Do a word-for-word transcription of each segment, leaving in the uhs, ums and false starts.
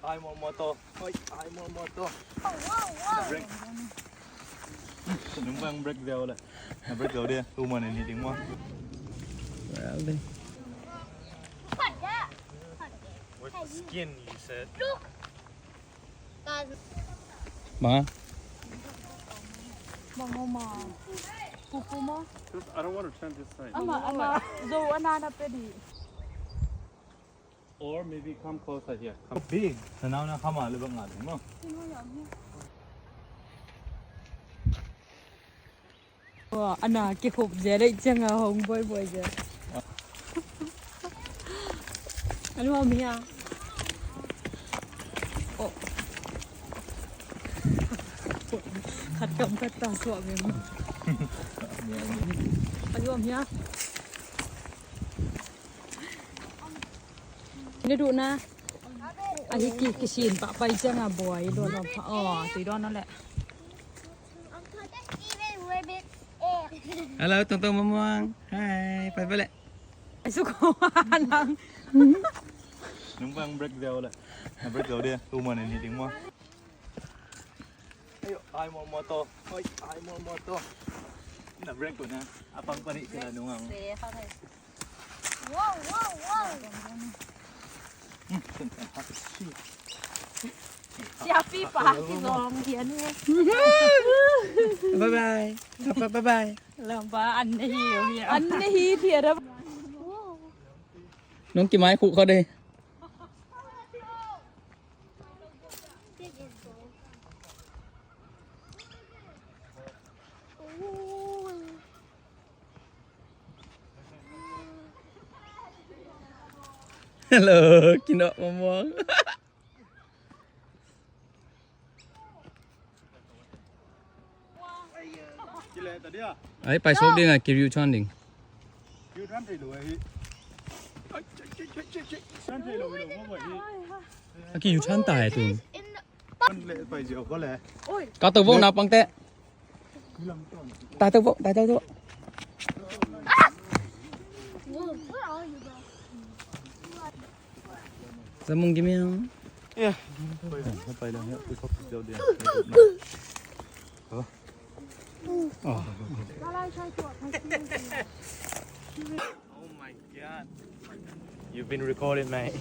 Ai, mawlmawltaw. Oi, ai, mawlmawltaw. Na break. Nung bang break ziau le. Na break ziau dia. Tuman in hiting mo. Well, deh. Where's the skin, you said? Bang a? Bang a ma. Pupu ma. Just, I don't want to turn this side. Ama, ama. Zo, ana na pedi. Or maybe come closer here. Come. Big. Nanau na kama le bang a ding mo. Wa, ana kikhop zia le ciang a hong buaibuai zia. Anu am hia. Oh. Khat kam khat ta suak ve mo. Anu am hia. Ni duh na. A hi ki, kisin pah pai ciang a buai dawn lo pha. Oh, tui dawn lo leh. Hello, Tongtong Mamuang. Hai, pai pai leh. Ai, suk ko nang. Nung bang break ziau leh. Na break ziau dia. Tuman in hiting mo. Ayo, ai, mawlmawltaw. Oi, ai, mawlmawltaw. Na break ko na. Apang pani sila nung ang. Wow, wow, wow. Siapi pa kizom hian hi. Bye bye. Bye bye. Lamba an na hi hi. An na hi hi da. Nong kimai khu kho de. Hello, kinawh mamawng. Ai, pai sawk ding a, ki U-turn ding. U-turn thei lo ahi. U-turn thei lo, lo, lo, lo, lo. A ki U-turn ta e tun. Ka to vok na pang te. Ta to vok, ta to vok. Zamung gimi ang. Yeah. Oh my God. You've been recorded, mate.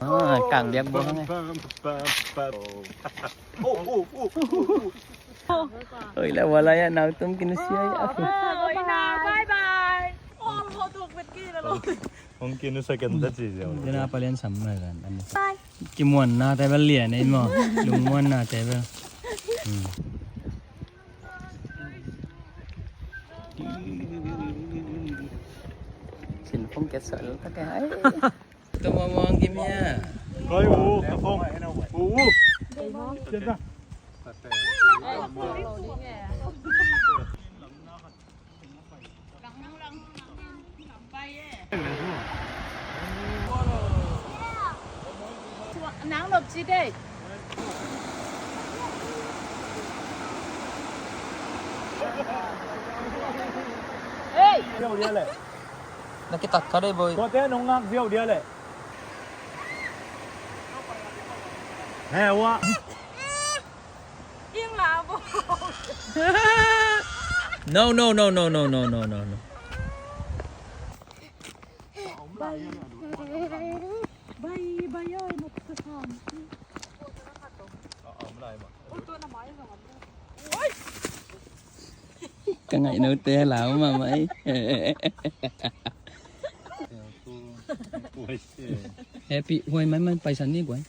Ah, kang biak bo hang e. Oi, la wala ya nau tum kinu sia ya. Oi, na, bye bye. Ol ho tuk bet ki la lo. Hong kinu sa kan ta chi ziau. Dena palian sam na kan. Bye. Kimuanna te bel lian ei maw. Lungmuanna te bel. Hmm. Sin phong kiat sa lo ta ke ai. Tuma muang kim ya. Koi u, ka phong. U, u. Kiat ta. Nang nop ci dei. Hey! Na kitat kha dei boy. Tua te nong ngak ziau dia leh. He wa. Ing la bo. No, no, no. Bai, bai ơi, một cái phòng. Ôi, tôi nằm mãi rồi. Ôi. Ka ngaih note lau mah mai. Happy huai mai mai paisan ni guai.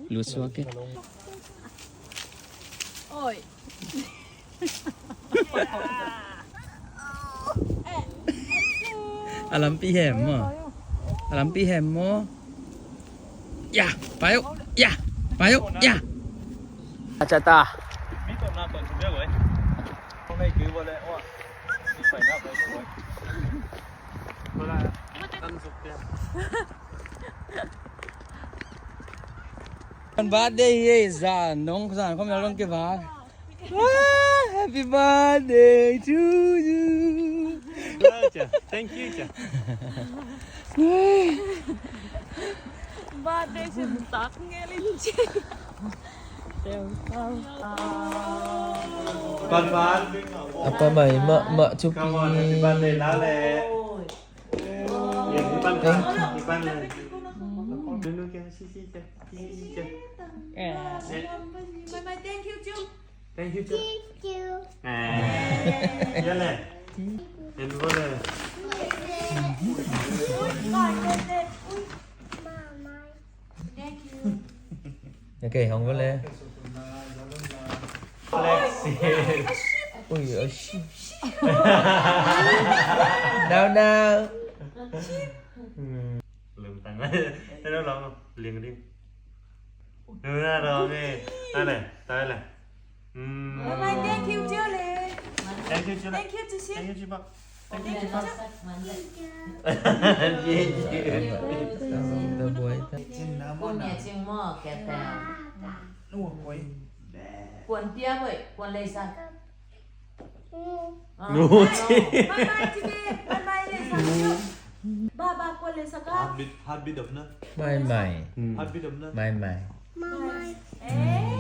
Lut suak e. Oi. A lampi hem maw? A lampi hem maw? Ya, payo, ya, payo, ya. Acha ta. Kan birthday hi e, zan nong zan khom yal dong ke ba. Happy birthday to you. Thank you. Birthday สุดตักเงลินเจ Pan pan. A pa mai mah mah thupi. Come on, happy birthday lah leh. Thank you. Happy birthday. Nunu kya, si si kya, si si kya. Bye bye, thank you, Jung. Thank you, Jung. Thank you. Eh, ya leh. Yan bo leh. Thank you. Okay, hong bo leh. Ui, oh, shit. Now, now. Lem tang. Hello, long. Ling, ling. Hello, long. Eh, ane, tai le. Hmm. Bye bye, thank you, Jiu le. Thank you, Jiu le. Thank you, Jiu Shin. Thank you, Jiu Bak. Thank you, Jiu Bak. Thank you. Chin na mo na. Chin mo, kata. Kuan pia boy, kuan lei sa. Nu. Bye bye, Jiu. Bye bye, lei sa. Baba, kuan lei sa ka. Heartbeat, heartbeat of na. Mai mai. Heartbeat of na. Mai mai. Mai mai. Eh.